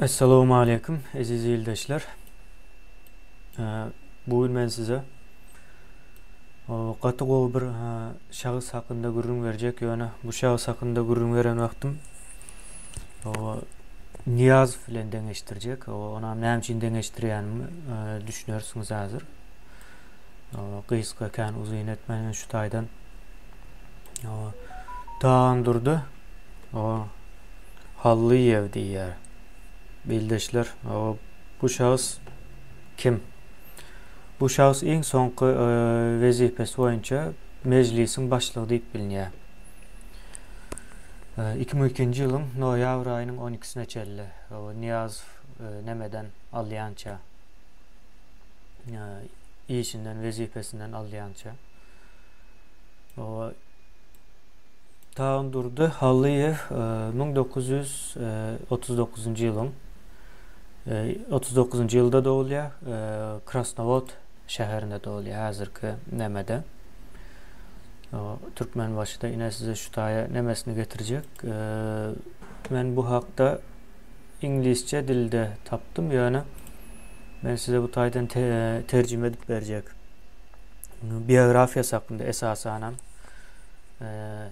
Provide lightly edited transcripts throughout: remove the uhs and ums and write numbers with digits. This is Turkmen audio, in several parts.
Essalawmaleýkim eziz ildeşler. Bu gün men size gaty gowy bir şahs hakynda gürrüň berjek, ýöne bu şahs hakynda gürrüň beren wagtym Nyýazow bilen deňeşdirjek. Onam näme üçin deňeşdirýänimi düşünersiňiz häzir. Gysga kän uzyn etmän men şu taýdan Tagandurdy Hallyýew diýýär. Ildeşler, bu şahs kim? Bu şahs iň soňky wezipesi boýunça Mejlisiň başlygy diýip bilinýär. 2002-nji ýylyň noýabr aýynyň 12-sine çenli Nyýazow nemeden alýança, işinden, wezipesinden alýança. Tagandurdy Hallyýew 1939-njy ýylyň 39-njy ýylda dogulýar. Krasnowod şäherinde dogulýar, häzirki nemede. Türkmenbaşyda ine size şu taýa nemesini getirjek. Men bu hakda iňlisçe dilde tapdym, ýöne men size bu taýdan terjime edip berjek. Biografiýasy hakynda esasanam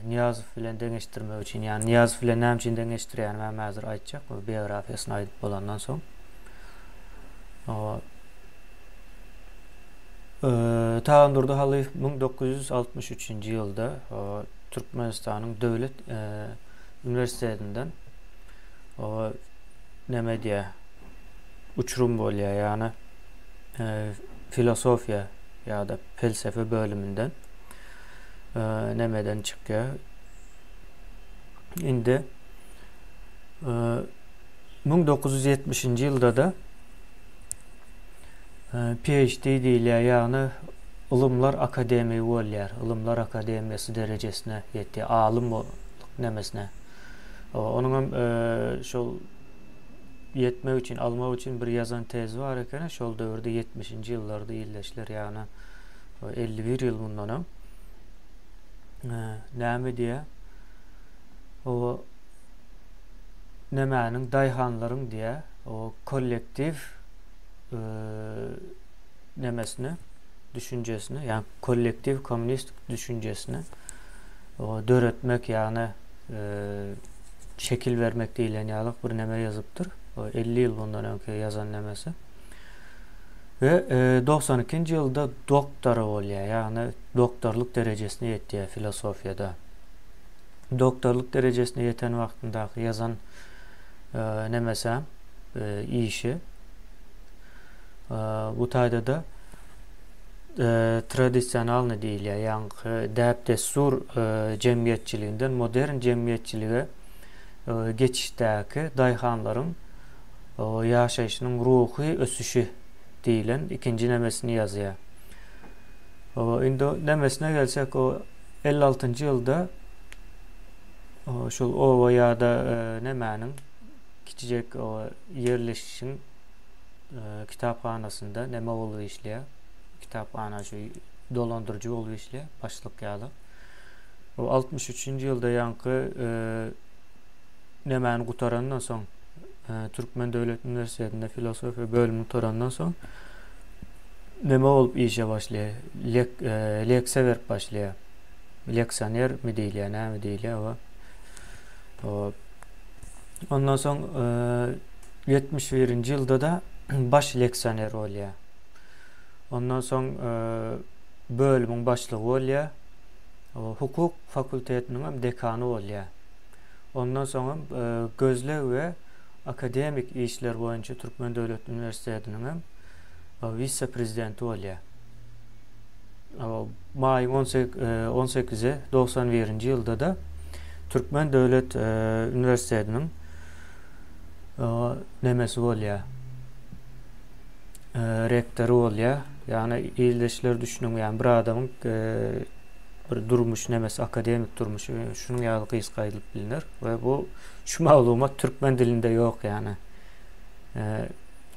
Nyýazow bilen deňeşdirmek üçin, ýagny Nyýazow bilen näme üçin deňeşdirýänimi hem häzir aýtjak, bu biografiýasyny aýdyp bolandan soň. Tagandurdy Halyýew 1963-nji ýylda Türkmenistanyň döwlet uniwersitetinden näme edýär, uçurum bolýar, ýagny filosofiýa ýa-da pelsefe bölüminden nemeden çykýar. Indi 1970-nji ýylda-da PhD diýilýär, ýagny Ylymlar akademigi bolýar. Ylymlar akademiýasy derejesine ýetýär, alym nemesine. Onuň hem şol ýetmek üçin, almak üçin bir ýazan tezi bar ekeni, şol döwürde 70-nji ýyllarda ildeşler, ýagny 51 ýyl mundan öň. Näme diýýär? O nemäniň daýhanlaryň diýýär, o kollektiw nemesini, düşünjesini, ýagny kollektiw kommunistik düşünjesini döretmek, ýagny şekil bermek diýlen ýaly bir neme ýazypdyr. O 50 ýyl bundan öňki ýazan nemesi. We 92-nji ýylda doktory bolýar, ýagny doktorlyk derejesine ýetýär filosofiýada. Doktorlyk derejesine ýeten wagtyndaky ýazan nemesi, işi bu taýda-da tradisionalny diýilýär, ýaňky däp-dessur jemgyýetçiliginden modern jemgyýetçilige geçişdäki daýhanlaryň ýaşaýşynyň ruhy ösüşi diýlen ikinji nemesini ýazýar. Indi nemesine gelsek, o 56-njy ýylda şol oba ýa-da nemäniň kiçijek ýerleşişiň kitaphanasynda neme bolup işleýär. Kitaphana şu dolandyryjy bolup işleýär, başlyk ýaly. O 63-nji ýylda ýaňky nemäni gutarandan soň, Türkmen döwlet uniwersitetinde filosofiýa bölümini gutarandan soň neme bolup işe başlaýar? Lek, leksiýa berip başlaýar. Leksionermi diýilýär, näme diýilýär o? O Ondan soň 71-nji ýylda-da baş leksioner bolýar. Ondan soň bölümiň başlygy bolýar. Hukuk fakultetiniň hem dekany bolýar. Ondan soňam gözleg we akademik işler boýunça Türkmen döwlet uniwersitetiniň hem wise-prezidenti bolýar. Maýyň 18-i 91-nji ýylda-da Türkmen döwlet uniwersitetiniň nemesi bolýar. Rektory bolýar. Ýagny ildeşler düşüniň, ýagny bir adamyň bir durmuş nemesi, akademik durmuşy şunuň ýaly gysga aýdylyp bilner we bu şu maglumat türkmen dilinde ýok ýagny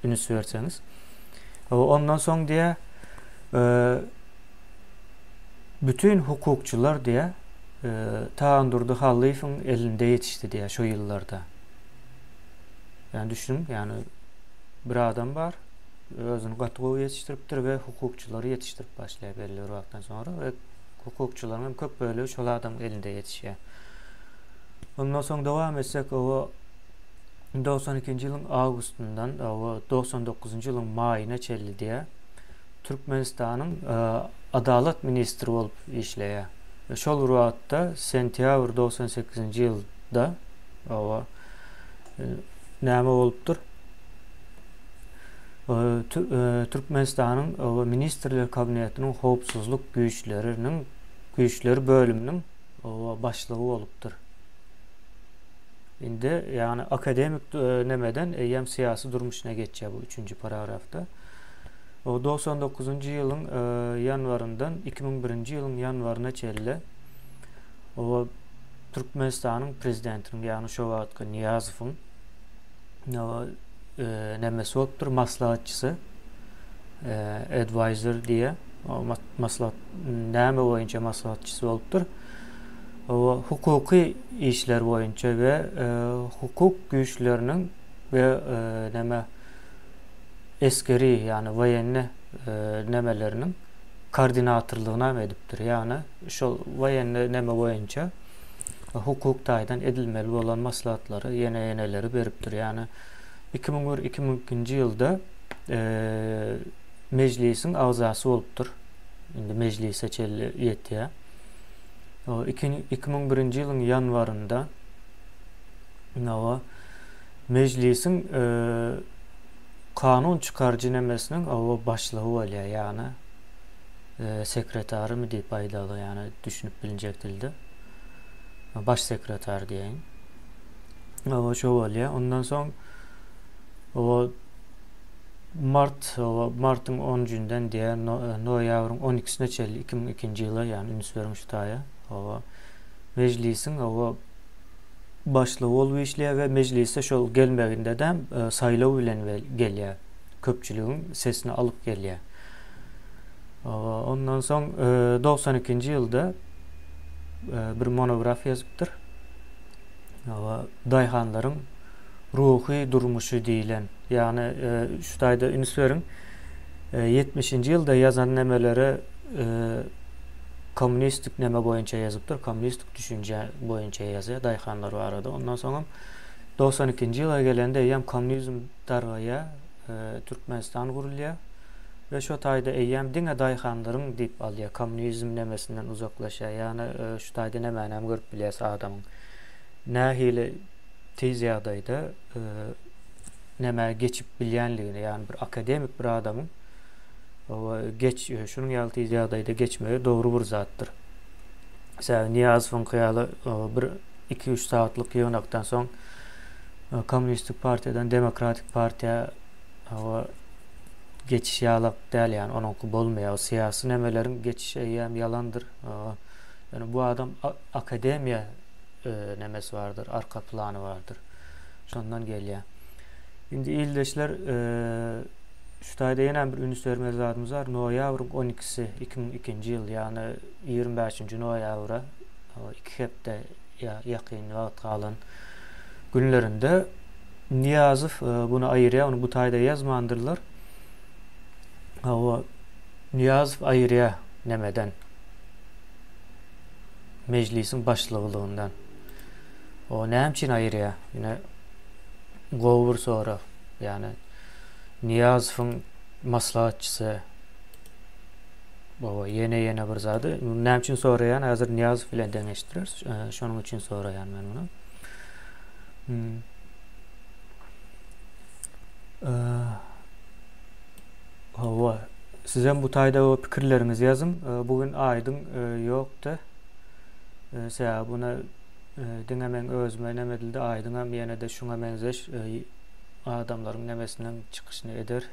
üns berseňiz. Ondan soň diýä bütün hukukçylar diýä Tagandurdy Hallyýewiň elinde ýetişdi diýä şo ýyllarda. Ýani düşüniň, ýani bir adam bar, özüni gaty gowy ýetişdiripdir we hukukçylary ýetişdirip başlaýar belli bir wagtdan soňra we hukukçylaryň hem köp bölegi şol adamyň elinde ýetişýär. Ondan soň dowam etsek, oba 92-nji ýylyň awgustyndan oba 99-njy ýylyň maýyna çenli diýýär. Türkmenistanyň Adalat ministri bolup işleýär. We şol bir wagtda sentýabr 98-nji ýylda oba näme bolupdyr? Türkmenistanyň Ministrler Kabinetiniň Howpsuzlyk güýçleriniň güýçleri bölüminiň başlygy bolupdyr. Indi, ýagny akademik nemeden eýýäm syýasy durmuşyna geçýär bu üçünji paragrafda. O 99-njy ýylyň ýanwaryndan 2001-nji ýylyň ýanwaryna çenli o Türkmenistanyň prezidentiniň, ýagny şo wagtky Nyýazowyň nemesi bolupdyr, maslahatçysy, advisor diýýär. Maslahat näme boýunça maslahatçysy bolupdyr? O hukuky işler boýunça we hukuk güýçleriniň we näme esgeri, ýagny woýenny nemeleriniň koordinatorlygyny hem edipdir. Ýagny şol woýenny neme boýunça hukuk taýdan edilmeli bolan maslahatlary ýene-ýeneleri beripdir. Ýagny 2001, 2002-nji ýylda mejlisiň agzasy bolupdyr. Indi mejlise çenli ýetýär. 2001-nji ýylyň ýanwarynda Nawa mejlisiň kanun çykaryjy nemesiniň awa başlygy bolýar, ýagny sekretarymy diýip aýdaly, ýagny düşünip bilinjek dilde. Baş sekretar diýeýin. Awa şo bolýar. Ondan soň o mart, o martyň 10-njünden diýär, noýabryň 12-sine çenli 2002-nji ýyla, ýagny üns beriň şu taýa. Awa mejlisiň awa başlygy bolup işleýär we mejlise şol gelmeginde-de saýlaw bilen gelýär. Köpçüligiň sesini alyp gelýär. Ondan soň 92-nji ýylda bir monografiýa ýazypdyr. Daýhanlaryň ruhy durmuşy diýlen. Ýagny şu taýda üns beriň. 70-nji ýylda ýazan nemeleri kommunistik neme boýunça ýazypdyr. Kommunistik düşünje boýunça ýazýar daýhanlar barada. Ondan soňam 92-nji ýyla gelende eýýäm kommunizm dargaýar, Türkmenistan gurulýar we şo taýda eýýäm diňe daýhanlaryň diýip alýar, kommunizm nemesinden uzaklaşýar. Ýagny şu taýda nämäni görüp bilýäs adamyň nähili tiz ýagdaýda nämä geçip bilýänligini, ýagny bir akademik bir adamyň geç şunuň ýaly tiz ýagdaýda geçmegi dogry bir zatdyr. Sebäbi Nyýazowyňky ýaly bir iki-üç sagatlyk ýygnakdan soň kommunistik partiýadan demokratik partiýa geçiş ýalak däl, ýagny onuňky bolmaýar. O syýasy nemeleriň geçişi eýýäm ýalandyr. Ýöne bu adam akademiýa nemesi bardyr, arka plany bardyr. Şondan gelýär. Indi ildeşler şu taýda ýene bir üns bermeli zadymyz bar. Noýabryň 12-si 2002-nji ýyl, ýagny 25-nji noýabra 2 hepde ýakyn wagt galan günlerinde Nyýazow buny aýyrýar, ony bu taýda ýazmandyrlar. Hawa, Nyýazow aýyrýar nemeden? Mejlisiň başlygylygyndan. O näme üçin aýyrýar? Ine gowy bir sorag. Ýagny Nyýazowyň maslahatçysy Baba ýene ýene bir zady. Näme üçin soraýan? Häzir Nyýazow bilen deňeşdireris. Şonuň üçin soraýan men muny. Hmm. Hawa, sizem bu taýda pikirleriňizi ýazyň. Bu gün aýdyň ýokdy. Sebäbi buna diňe meň özüme neme edildi, aýdyňam ýene-de şuňa meňzeş adamlaryň nemesinden çykyşyny eder.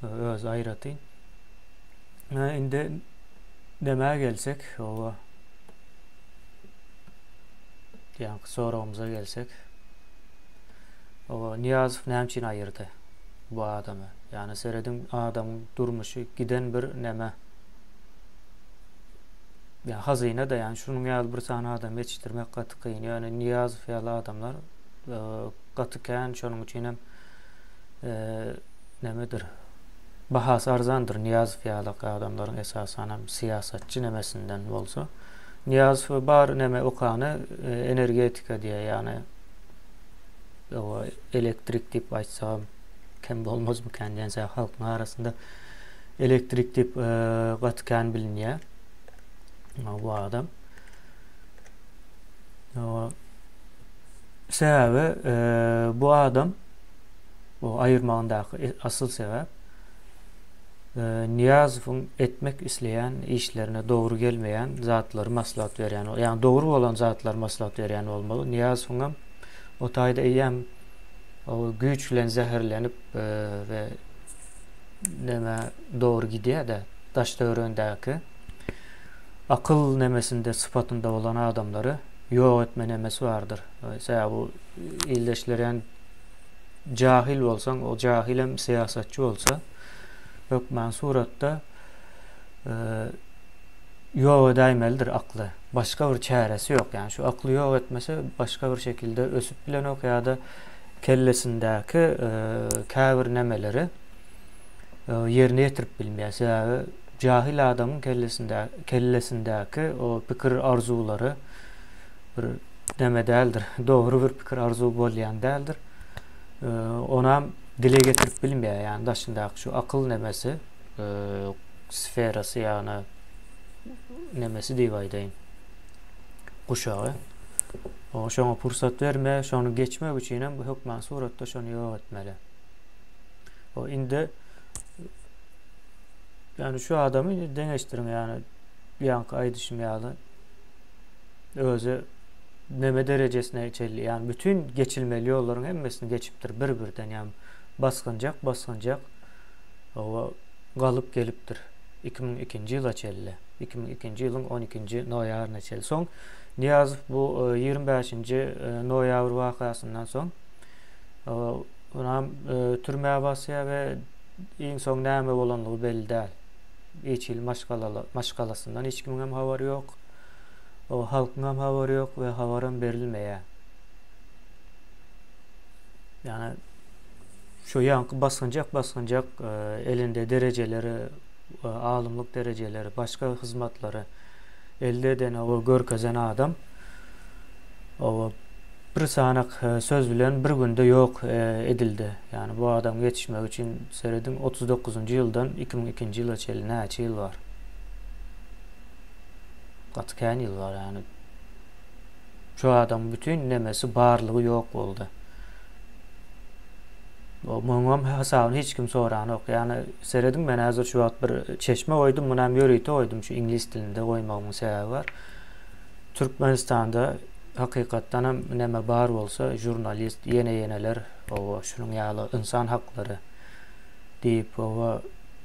Özi aýratyn. Indi nämä gelsek, hawa. Ýaňky soragymyza gelsek. Hawa, Nyýazow näme üçin aýyrdy bu adamy? Ýagny serediň adamyň durmuşy giden bir näme? Ýa hazyna-da, ýagny şunuň ýaly bir sany adamy ýetişdirmek gaty kyn. Ýöne Nyýazow ýaly adamlar. gaty kän, şonuň üçin hem nemedir, bahasy arzandyr Nyýazow ýalak adamlaryň esasanam syýasatçy nemesinden bolsa. Nyýazow bar neme okany energetika diýýär, ýagny elektrik diýip aýtsagam kem bolmazmykan diýen sebäp halkyň arasynda elektrik diýip gaty kän bilinýär bu adam. Sebäbi bu adam bu aýyrmagyndaky asyl sebäp Nyýazowyň etmek isleýän işlerine dogry gelmeýän zatlary maslahat berýän, ýagny dogry bolan zatlary maslahat berýän bolmaly. Nyýazowyň hem o taýda eýýäm o güýç bilen zäherlenip we näme dogry gidýär-de, daş-töweregindäki akyl nemesinde sypatynda bolan adamlary ýok etme nemesi bardyr. Sebäbi bu ildeşler ýani jahil bolsaň, o jahil hem syýasatçy bolsa, hökman suratda ýok edäýmelidir akly. Başga bir çäresi ýok. Ýani şu akly ýok etmese başga bir şekilde ösüp bilenok ýa-da kellesindäki käbir nemeleri ýerine ýetirip bilmeýär. Sebäbi jahil adamyň kellesinde kellesindäki o pikir arzuwlary bir neme däldir. Dogry bir pikir arzuw bolýan däldir. Onam dile getirip bilmeýär. Ýagny daşyndaky şu akyl nemesi sferasy ýagny nemesi diýip aýdaýyn. Guşagy. O şoňa pursat berme, şony geçmek üçin hem bu hökman suratda şony ýok etmeli. O indi ýani şu adamy deňeşdiriň ýani ýaňky aýdyşym ýaly özi neme derejesine çenli ýani bütün geçilmeli ýollaryň hemmesini geçipdir bir-birden ýani basgynjak basgynjak o galyp gelipdir 2002-nji ýyla çenli 2002-nji ýylyň 12-nji noýabryna çenli soň Nyýazow bu 25-nji noýabr wakasyndan soň Onam türmä basýar we iň soň näme bolanlygy belli däl. Hiç hili maşgalaly maşgalasyndan hiç kimiň hem habary ýok. O halkyň hem habary ýok we habaram berilmeýär. Ýagny şu ýaňky basgynjak basgynjak elinde derejeleri, alymlyk derejeleri, başga hyzmatlary elde eden o görkezen adam o Bir sanak söz bilen bir günde ýok edildi. Ýagny bu adamyň ýetişmegi üçin serediň 39-njy ýyldan 2002-nji ýyla çenli näçe ýyl bar? Gaty kän ýyl bar ýagny. Şu adamyň bütin nemesi barlygy ýok boldy. Munuňam hasabyny hiç kim soranok. Ýagny serediň men häzir şu wagt bir çeşme goýdum, munam ýörite goýdum şu iňlis dilinde goýmagymyň sebäbi bar. Türkmenistanda Hakykatdanam neme bar bolsa žurnalist ýene ýeneler oba şunuň ýaly ynsan haklary diýip oba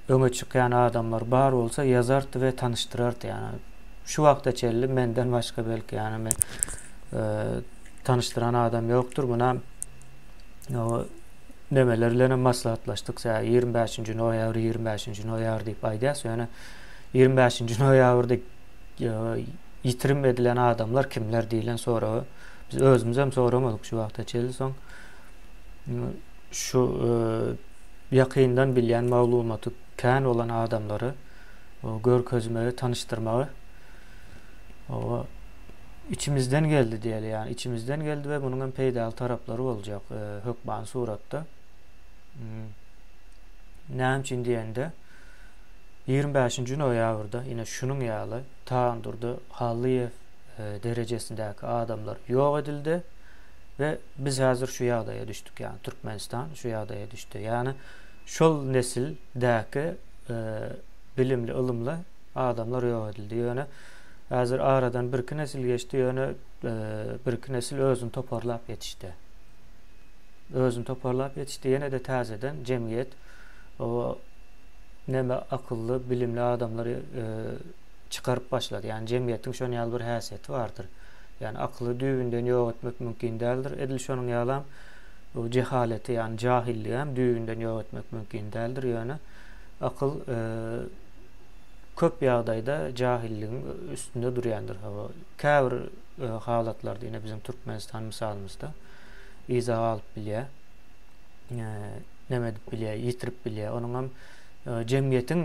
öňe çykýan adamlar bar bolsa ýazardy we tanyşdyrardy ýagny şu wagta çenli menden başga belki ýagny men tanyşdyran adam ýokdur munam oba nemeler bilen hem maslahatlaşdyk 25-nji noýabr 25-nji noýabr diýip aýdýas ýöne 25-nji noýabrda ýitirim edilen adamlar kimler diýlen soragy biz özümizem soramadyk şu wagta çenli soň şu ýakyndan bilýän maglumaty kän bolan adamlary görkezmegi, tanyşdyrmagy o içimizden geldi diýeli, ýagny içimizden geldi we munuň hem peýdaly taraplary boljak hökmany suratda. Näme üçin diýende, 25-nji noýabrda ine şunuň ýaly Tagandurdy Hallyýew derejesindäki adamlar ýok edildi we biz häzir şu ýagdaýa düşdük, ýagny Türkmenistan şu ýagdaýa düşdi. Ýagny şol nesildäki bilimli, ylymly adamlar ýok edildi. Ýöne häzir aradan birki nesil geçdi, ýöne birki nesil özüni toparlap ýetişdi. Özüni toparlap ýetişdi. Ýene-de täzeden jemgyýet o neme akylly, bilimli adamlary çykaryp başlady. Ýagny jemgyýetiň şonuň ýaly bir häsiýeti bardyr. Ýagny akyly düýbünden ýok etmek mümkin däldir. Edil şonuň ýalam bu jehaleti, ýagny jahilligi hem düýbünden ýok etmek mümkin däldir. Ýöne akyl köp ýagdaýda jahilligiň üstünde durýandyr. Käbir halatlarda ine biziň Türkmenistan mysalymyzda. yza galyp bilýär. Neme edip bilýär, ýitirip bilýär. Onuňam jemgyýetiň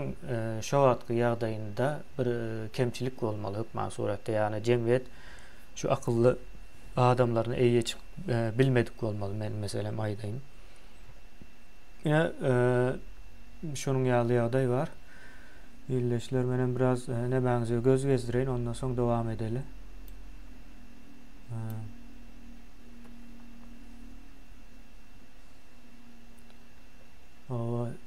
şo wagtky ýagdaýynda bir kemçilik bolmaly hökman suratda. Ýagny jemgyýet şu akylly adamlaryna eýe çykyp bilmedik bolmaly men meselem aýdaýyn. Ine şonuň ýaly ýagdaý bar. Ildeşler menem biraz nemäňize göz gezdireýin ondan soň dowam edeli.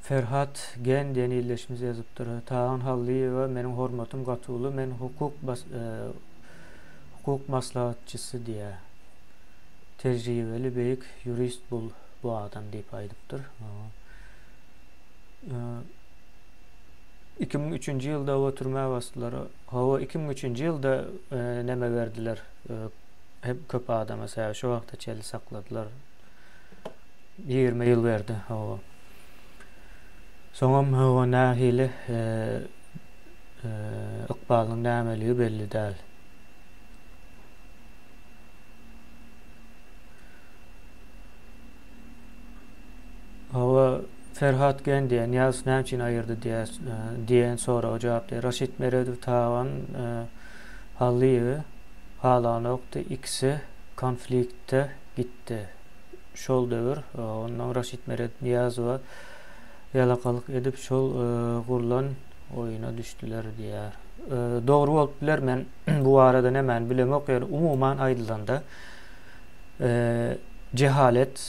Ferhat Gen diýen ildeşimiz ýazypdyr. Tagan Hallyýewa meniň hormatym gaty uly. Men hukuk bas, e, hukuk maslahatçysy diýýär. Tejribeli beýik ýurist bul bu adam diýip aýdypdyr. E, 2003-nji ýylda o türmä basdylar. Hawa, 2003-nji ýylda e, neme berdiler? E, hep köp adama sebäbi şo wagta çenli sakladylar. 20 ýyl berdi, hawa. Soňam hawa nähili e, e, ykbalynyň nämeligi belli däl. Hawa, Ferhat Gen diýen, Nyýazow näme üçin aýyrdy diýýär, e, diýen soraga jogap diýýär. Raşid Meredow Tagan e, Hallyýewi halanokdy, ikisi konfliktde gitdi. Şol döwür ondan Raşid Meredow Nyýazowa ýalakalyk edip şol gurlan oýuna düşdüler diýýär. Dogry bolup biler men bu barada nämäni bilemok ýöne umuman aýdylanda jehalet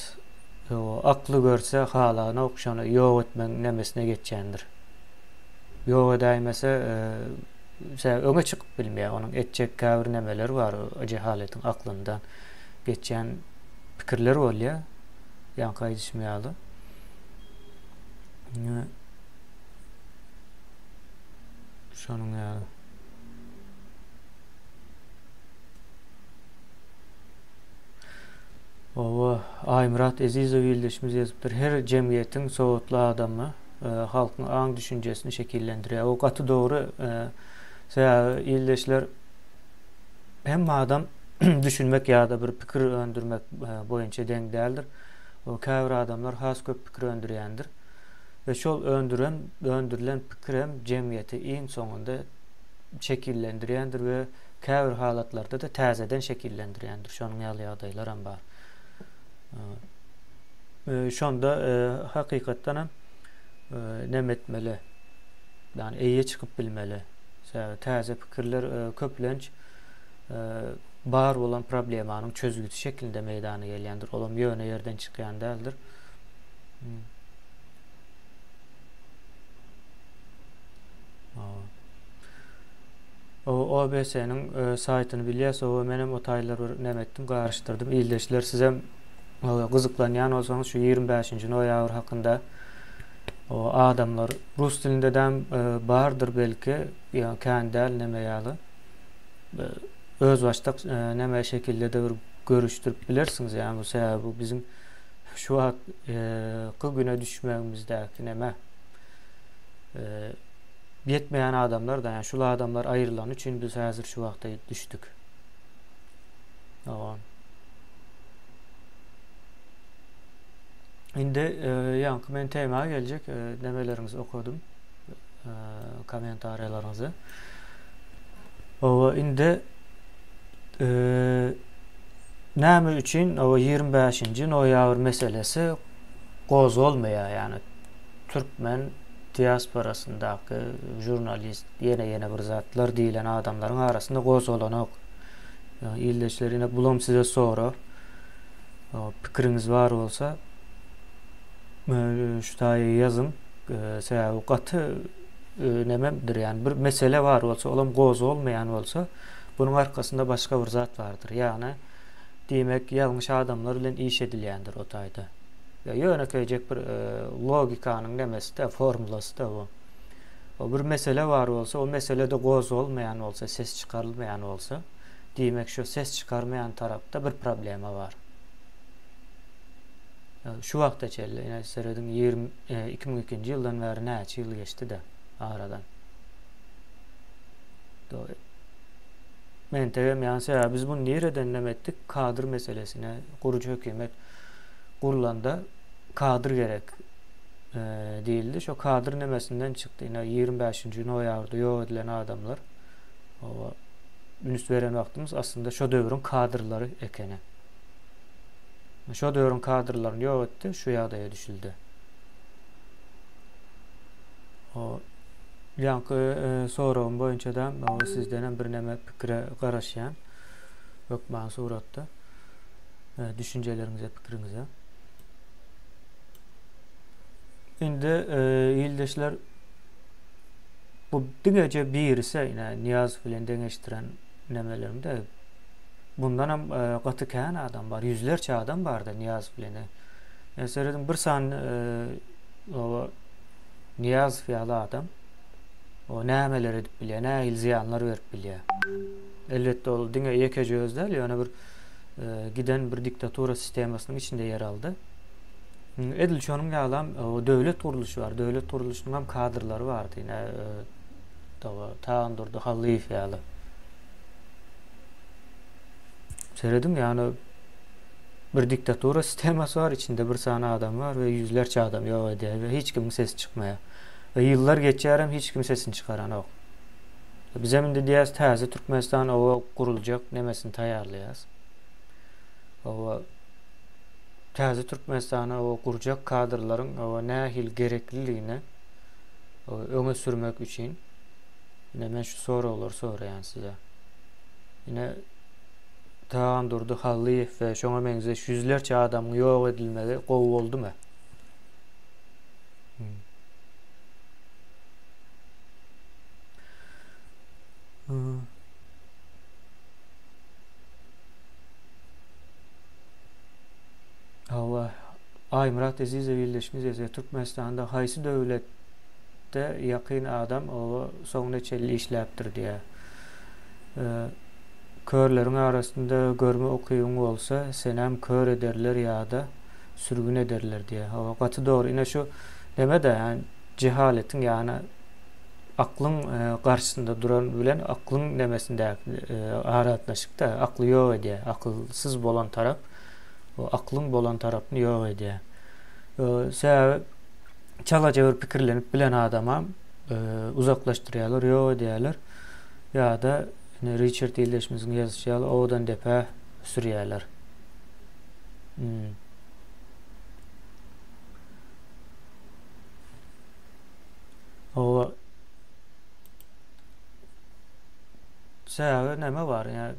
akly görse halanok şony ýok etmegiň nemesine geçýändir. Ýok edäýmese sebäbi öňe çykyp bilmeýär onuň etjek käbir nemeleri bar jehaletiň aklyndan geçýän pikirler bolýar. Ýaňky aýdyşym ýaly. Şonuň ýaly. Oba Aýmyrat Ezizow ildeşimiz ýazypdyr. Her jemgyýetiň sowatly adamy e, halkyň aň düşünjesini şekillendirýär. O gaty dogry. E, sebäbi ildeşler hemme adam düşünmek ýa-da bir pikir öndürmek e, boýunça deň däldir. O käbir adamlar has köp pikir öndürýändir. We şol öndüren, öndürilen pikir hem jemgyýeti iň soňunda şekillendirýändir we käbir halatlarda-da täzeden şekillendirýändir. Şonuň ýaly ýagdaýlar hem bar. E, şonda e, hakykatdan hem e, neme etmeli? Ýagny eýe çykyp bilmeli. Sebäbi täze pikirler köplenç bar bolan problemanyň çözgüdi şeklinde meýdana gelýändir. Olam ýöne ýerden çykýan däldir. Hmm. O OBS-niň e, saýtyny bilýäs, o menem o taýlar bir näme etdim, garyşdyrdym. Ildeşler sizem gyzyklanýan bolsaňyz şu 25-nji noýabr hakynda o adamlar rus dilinde däm e, bardyr belki, ýa kän däl neme ýaly. E, özbaşdak e, neme şekilde de bir görüşdirip bilersiňiz. Ýani bu sebäbi bu biziň şu wagtky güne düşmegimizdäki neme ýetmeýän adamlar da, ýani şul adamlar aýrylany üçin biz häzir şu wagta düşdük. Hawa. Indi ýaňky men tema geljek nemeleriňizi okadym. Kommentariýalaryňyzy. Hawa, indi Näme üçin o 25-nji noýabr meselesi gozgalmaýar, ýagny türkmen diasporasyndaky žurnalist ýene-ýene bir zatlar diýlen adamlaryň arasynda gozgalanok. Ildeşler ine bulam size sorag. Pikiriňiz bar bolsa şu taýa ýazyň. Sebäbi gaty nememdir, ýagny bir mesele bar bolsa, olam gozgalmaýan bolsa, Bunuň arkasynda başga bir zat bardyr. Ýagny, diýmek, ýalňyş adamlar bilen iş edilýändir o taýda. Ýa ýönekeýjek bir logikanyň nemesi-de, formulasy-da bu. O bir mesele bar bolsa, o mesele-de gozgalmaýan bolsa, ses çykarylmaýan bolsa, diýmek, şu ses çykarmaýan tarapda bir problema bar. Şu wagta çenli, ine, serediň, 20, 2002-nji ýyldan bäri näçe ýyl geçdi-de aradan. Dogry. Mentegem ýaňy sebäbi biz muny nireden neme etdik? Kadr meselesine gurujy hökümet. gurlanda kadr gerek diýildi. Şo kadr nemesinden çykdy. Ine 25-nji noýabrda ýok edilen adamlar. Oba üns beren wagtymyz aslynda şo döwrüň kadrlary ekeni. Şo döwrüň kadrlaryny ýok etdi, şu ýagdaýa düşüldi. O ýaňky e, soragym boýunça da sizden hem birneme pikire garaşýan. Hökman suratda e, düşünjeleriňize, pikiriňize. Indi e, ildeşler bu diňeje birisi ine Niýazow bilen deňeşdiren nemelerimde bundan hem e, gaty kän adam bar. Ýüzlerçe adam bardy Niýazow bilen. E, serediň bir sany e, o Niýazow ýaly adam o nämeler edip bilýär, nähili zyýanlar berip bilýär. Elbetde ol diňe ýekeje öz däl, ýöne bir e, giden bir diktatura sistemasynyň içinde ýer aldy. Edil şonuň ýalam döwlet gurluşy bar. Döwlet gurluşynyň hem kadrlary bardy. Ine, Tagandurdy Hallyýew ýaly. Serediň, ýagny bir diktatura sistemasy bar, içinde bir sany adam bar we ýüzlerçe adam ýok edýär we hiç kimiň sesi çykmaýar. We ýyllar geçýär hem hiç kim sesini çykaranok. Bizem indi diýýäs täze Türkmenistan oba guruljak nemesini taýýarlaýas. Oba täze Türkmenistany oba gurjak kadrlaryň oba nähili gerekliligini öňe sürmek üçin ine men şu soraglary soraýan size. Ine Tagandurdy Hallyýew we şoňa meňzeş ýüzlerçe adamyň ýok edilmegi gowy boldumy? Hmm. Hmm. Hawa, Aýmyrat Ezizow ildeşimiz ýazýar, Türkmenistanda haýsy döwletde ýakyn adam oba soňuna çenli işläpdir diýýär. Körleriň arasynda görme ukybyň bolsa, senem kör ederler ýa-da sürgün ederler diýýär. Hawa, gaty dogry. Ine şu neme-de, ýagny jehaletiň, ýagny aklyň garşysynda duran bilen aklyň nemesindäki aragatnaşykda akly ýok edýär. Akylsyz bolan tarap o aklyň bolan tarapyny ýok edýär. Sebäbi çalaja bir pikirlenip bilen adamam uzaklaşdyrýarlar, ýok edýärler. Ýa-da ine Riçard ildeşimiziň ýazyşy ýaly owadan depä sürýärler. Hmm. Owa Sebäbi näme bar? Ýa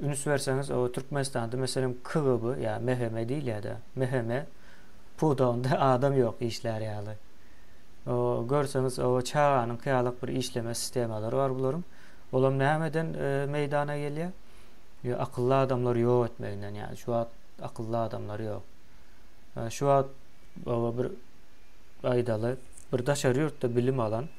üns berseňiz, o Türkmenistanda meselem KGB ýa MHM diýilýär-de, MHM pudagynda adam ýok işlär ýaly. O görseňiz, o çaganyňky ýalak bir işleme sistemalary bar bularyň. Olam nämeden e, meýdana gelýär? Ýa akylly adamlary ýok etmeginden, ýa şu wagt akylly adamlar ýok. Şu wagt oba bir aýdaly, bir daşary ýurtda bilim alan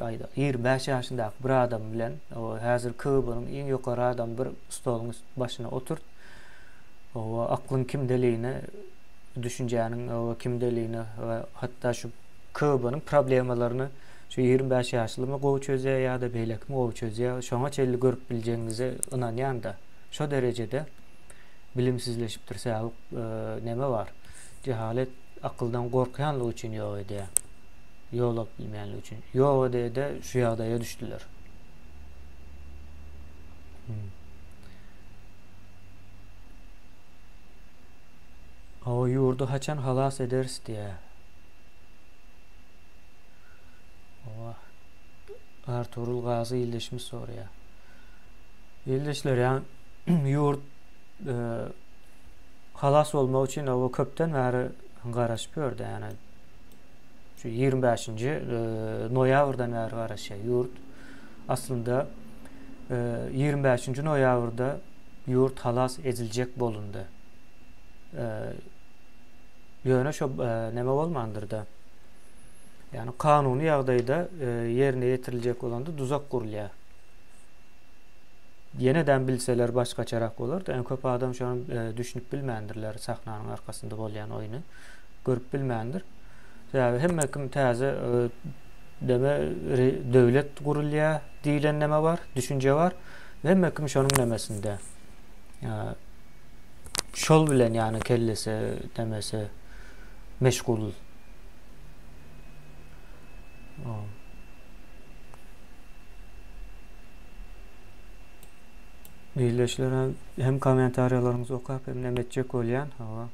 aýda 25 ýaşyndaky bir adam bilen o häzir KGB-niň iň ýokary adamy bir stoluň başyna oturt. O aklyň kimdeligini, düşünjäniň o kimdeligini we hatda şu KGB-niň problemalaryny şu 25 ýaşlymy gowy çözýär ýa-da beýlekimi gowy çözýär, şoňa çenli görüp biljegiňize ynanýan-da. Şo derejede bilimsizleşipdir. Sebäbi neme bar? Jehalet akyldan gorkýanlygy üçin ýok edýär. Ýol alyp bilmeýänligi üçin. Ýok ede-ede şu ýagdaýa düşdüler. Hmm. O ýurdy haçan halas ederis diýär. Owa. Arturul Gazy ildeşimiz soraýar. Ildeşler, ýa ýurt e, halas bolmak üçin oba köpden bäri garaşyp ýördi. Ýani şu 25-nji e, noýabrdan bäri garaşýar ýurt. Aslynda e, 25-nji noýabrda ýurt halas ediljek bolundy. E, ýöne şo e, näme bolmandyr-da. Ýani kanuny ýagdaýda e, ýerine ýetiriljek bolanda duzak gurulýar. Ýenedem bilseler başgaçarak bolardy. Ýöne köp adam şony e, düşünip bilmändirler sahnanyň arkasynda bolýan oýny görüp bilmändir. Sebäbi hemme kim täze e, deme döwlet gurulýar diýlen neme bar, düşünje bar. Hemme kim şonuň nemesinde. şol bilen ýagny kellesi nemesi meşgul. Ildeşler hem kommentariýalaryňyzy okap hem neme etjek bolýan. Hawa.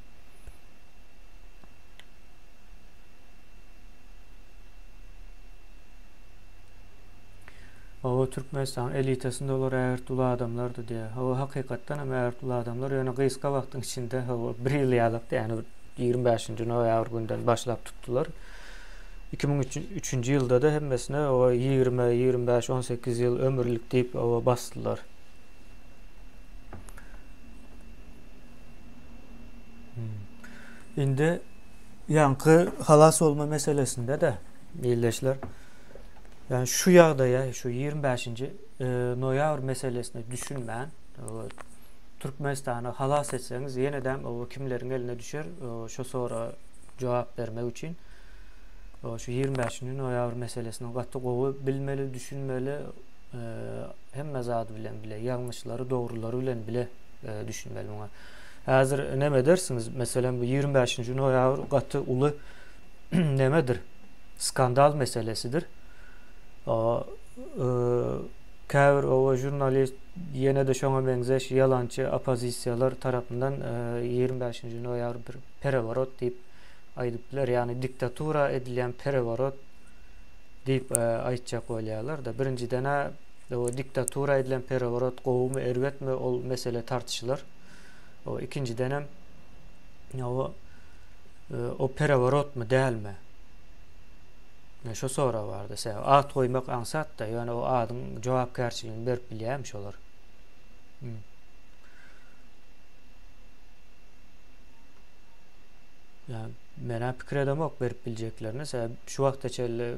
Hawa Türkmenistanyň elitasynda olar ägirt uly adamlardy diýýär. Hawa hakykatdan hem ägirt uly adamlar ýöne gysga wagtyň içinde hawa bir ýyl ýalakdy ýagny bir 25-nji noýabr günden başlap tutdular. 2003-nji ýylda-da hemmesine hawa 20, 25, 18 ýyl ömürlik diýip hawa basdylar. Hmm. Indi ýaňky halas bolma meselesinde-de ildeşler Ýani şu ýagdaýa, şu 25-nji e, noýabr meselesine düşünmän, Türkmenistany halas etseňiz, ýene-de o kimleriň eline düşer, şu sora jogap bermek üçin şu 25-nji noýabr meselesini gaty gowy bilmeli, düşünmeli, e, hemme zady bilen bile, ýalňyşlary, dogrulary bilen bile e, düşünmeli muňa. Häzir näme edersiňiz? Meselem, bu 25-nji noýabr gaty uly nemedir? Skandal meselesidir. Käbir oba žurnalist ýene-de şoňa meňzeş ýalançy oppozisiýalar tarapyndan 25-nji noýabr bir pereworot diýip aýdyp biler. Ýagny diktatura edilýän pereworot diýip aýtjak bolýarlar-da. Birinjiden-ä o diktatura edilen pereworot gowumy, erbetmi ol mesele tartyşylar. O ikinjidenem o o pereworotmy, dälmi? Ine şo sorag bardy. Sebäbi at goýmak aňsat-da, ýöne o adyň jogapkärçiligini berip bilýärmi şolar? Hmm. Ýa men-ä pikir edemok berip biljeklerini. Sebäbi şu wagta çenli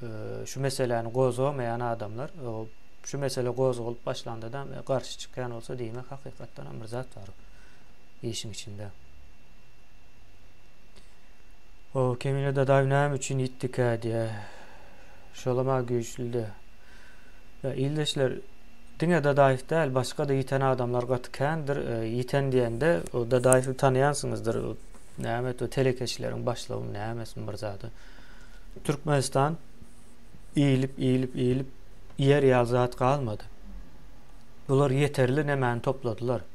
e, şu meseläni gozgamaýan adamlar, o şu mesele gozgalyp başlanda-da garşy çykýan bolsa, diýmek hakykatdan hem bir zat bar işiň içinde. O Kemine Dadaýew näme üçin ýitdikä diýä. Şolam-a güýçlüdi. Ýa ildeşler diňe Dadaýew däl, başga-da ýiten adamlar gaty kändir. E, ýiten diýende o Dadaýewi tanaýansyňyzdyr. O näme o telekeçileriň başlygymy nämesimi bir zady. Türkmenistan iýilip, iýilip, iýilip iýer ýaly zat galmady. Bular ýeterli nemäni topladylar.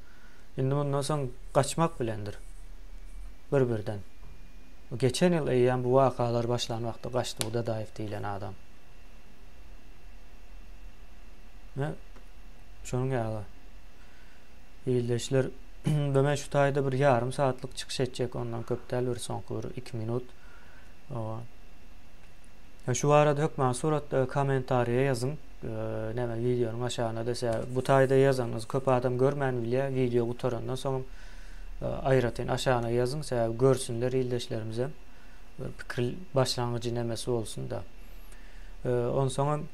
Indi mundan soň gaçmak bilendir. Bir-birden. Geçen ýyl eýýäm bu wakalar başlan wagty gaçdy bu Dadaýew diýlen adam. Ne? Şonuň ýaly. Ildeşler, indi men şu taýda bir ýarym saatlyk çykyş etjek, ondan köp däl, bir soňky bir 2 minut. Owa. Şu barada hökman suratda kommentariýa ýazyň. Näme wideonyň aşagyna dese, bu taýda ýazanyňyzy köp adam görmän bilýär. Wideo gutarandan soň aýratyn aşagyna ýazyň, sebäbi görsünler ildeşlerimizem. Bir pikir başlangyjy nemesi bolsun da. Onsoňam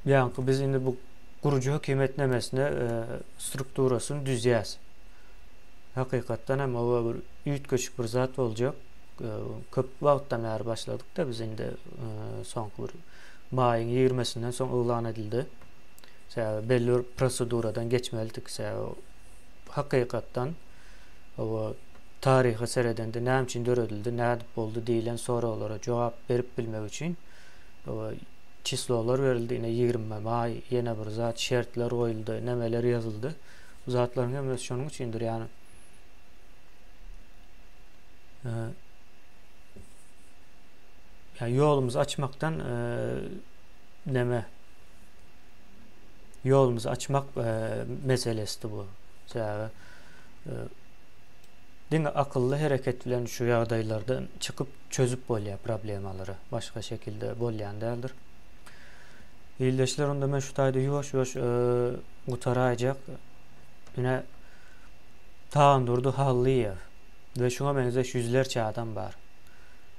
ýaňky biz indi bu gurujy hökümet nemesine strukturasyny düzýäs. Hakykatdan hem oba bir üýtgeşik bir zat boljak. Köp wagtdan bäri başladyk-da biz indi soňky bir maýyň ýigrimesinden soň yglan edildi. Sebäbi belli bir proseduradan geçmelidik. Sebäbi hakykatdan oba taryha seredende näme üçin döredildi, nädip boldy diýlen soraglara jogap berip bilmek üçin oba çislolar berildi. Ine 20 maý ýene bir zat şertler goýuldy, nämeler ýazyldy. Bu zatlaryň hemmesi şonuň üçindir. Ýagny ýa ýolumyzy açmakdan neme ýolumyzy açmak meselesidi bu. Sebäbi diňe akylly hereket bilen şu ýagdaýlardan çykyp çözüp bolýar problemalary. Başga şekilde bolýan däldir. Ildeşler onda men şu taýda ýuwaş-ýuwaş gutaraýjak. Ine Tagandurdy Hallyýew we şuňa meňzeş ýüzlerçe adam bar.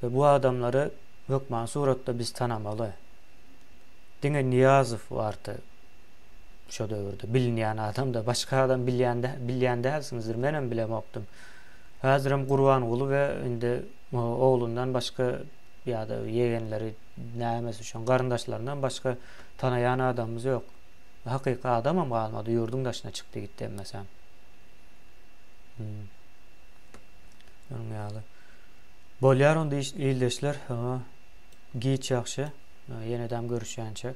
We bu adamlary hökmany suratda biz tanamaly. Diňe Nyýazow bardy şo döwürde bilinýän adam-da, başga adam bilýän bilýän dälsiňizdir, menem bilemokdym. Häzirem Gurbanguly we indi oglundan başga ýa-da ýegenleri nämesi şoň garyndaşlaryndan başga tanaýan adamymyz ýok. Hakyky adamam galmady, ýurduň daşyna çykdy gitdi hemmesem. Hmm. Onuň ýaly. Bolýar onda ildeşler. Giç ýagşy. Ýenedem görüşýänçek.